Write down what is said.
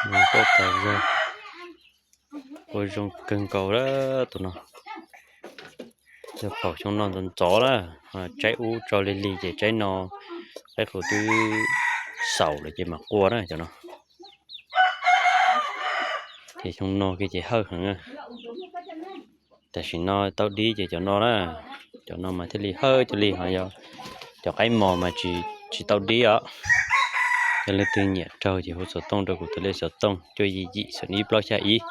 Ua tas zog, ua zoo kawg nkaus lawm tus no. Yog phaum xyoo no ntxov ntxov na, tsaib ub tso lig lig ces tsaib no qaib qus twb xaus lawm ces mam qua na cov no. Ces xyoo no kiag ces hawj heev. Tam sim no tau dib ces cov no na, cov no mas thiaj li hawj thiaj li ho yog cov qaib mos mas tsis tau dib os. Yog leej twg nyiam raug ces hu xov tooj rau kuv tus lej xov tooj cuaj yim yim xoom ib plaub xya ib.